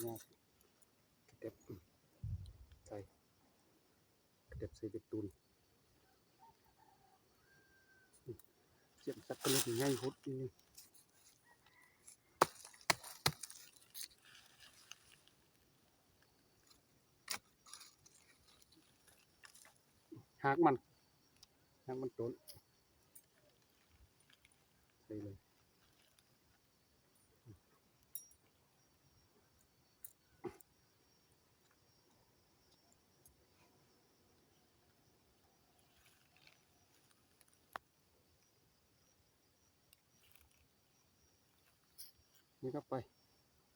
ກະແຕັບໃສ່ ກະແຕັບໃສ່ເປັນຕູນ. ສຽງສັກກະເລັດໃຫຍ່ໂພດນີ້. ຮາກມັນ ຮາກມັນຕົ້ນ ໃສ່ເລີຍ. ນີ້ກະໄປ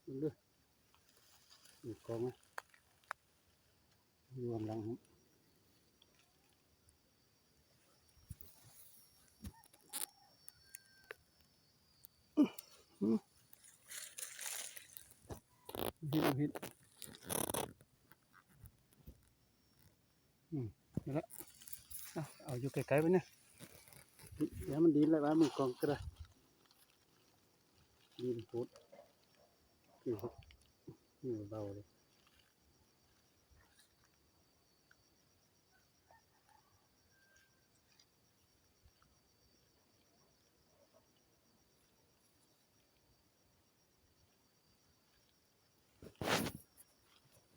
ເບິ່ງເດີ ມີກອງນະ ຢູ່ຂ້າງຫຼັງ ເຫັນ ເຫັນ. ອືມ ນັ້ນລະ ເອົາ ເອົາຢູ່ໄກໆໄປນີ້ ຢ່າມັນດິນລະ ວ່າມືກອງກະໄດ້ ດິນໂພດ ນີ້ ເບົາເລີຍ.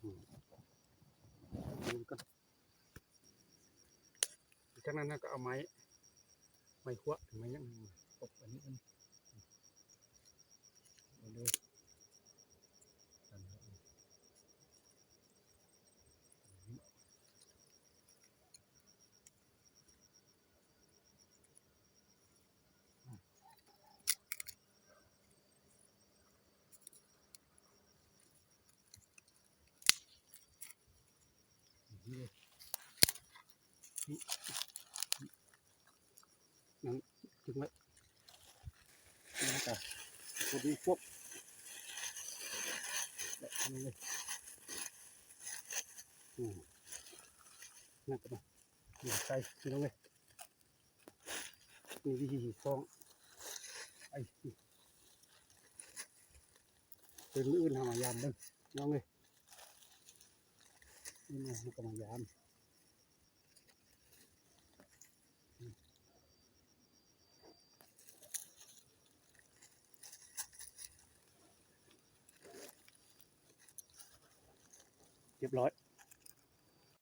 ອືມ ນີ້ກະ ຈາກນັ້ນເຮົາກະເອົາໄມ້ ໄມ້ຂວ້າ ໄມ້ຫຍັງ ຕົກອັນນີ້ ເອົາເດີ. ນັ້ນ ດຶງໄວ້ ນີ້ກະ ພໍດີຄວບ ແບບນີ້ເລີຍ. ອືມ ນັ້ນກະ ນີ້ໃສ່ ພີ່ນ້ອງເອີຍ. ມີວິທີສອງ ໄອ້ ເປັນມື້ອື່ນເຮົາມາຢາມເບິ່ງ ພີ່ນ້ອງເອີຍ. ມື້ອື່ນເຮົາກະມາຢາມ ຮຽບຮ້ອຍ.